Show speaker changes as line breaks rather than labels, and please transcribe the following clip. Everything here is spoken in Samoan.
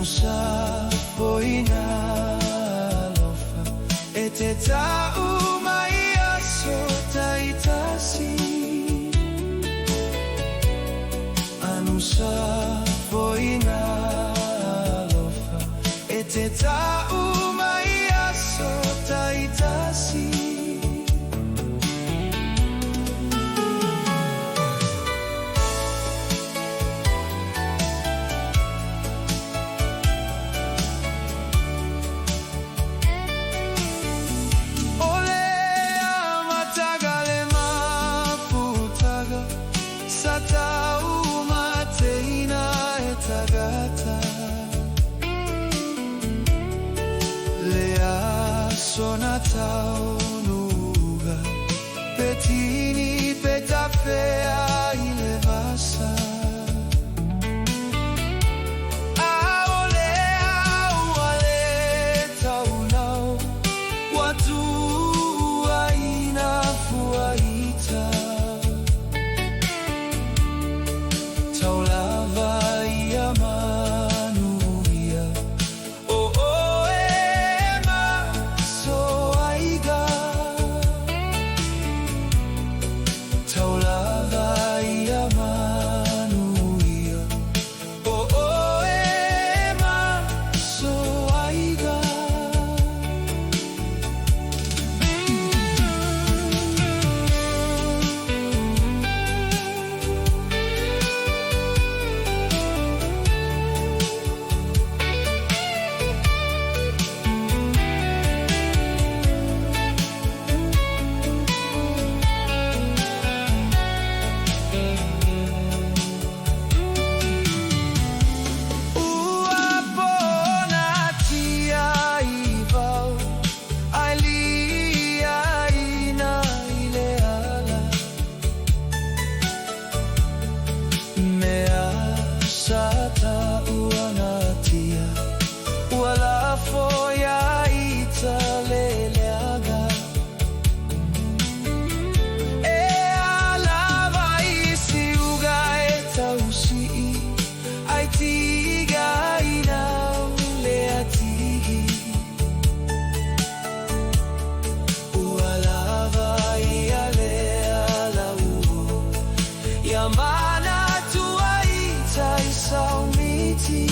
Anusa foina alofa e te tau mai aso taitasi. Anusa foina alofa e te tau mai aso taitasi. O le amataga le mafutaga sa taumateina e tagata. Le aso na taunuuga pe tini pe tafea i le vasa. A o le au a le taulau ua tuuaina fuaita. Taulava ia manuia o oe ma so aiga. Taulava ia manuia o oe ma so aiga. Ua ponatia i vao ae liaina i le ala. Mea sa tauanatia ua lafo ia ita le leaga. E alava i siuga e tausii ai tigaina le atigi. Ua lava ia le alauo ia manatua ita i saumiti.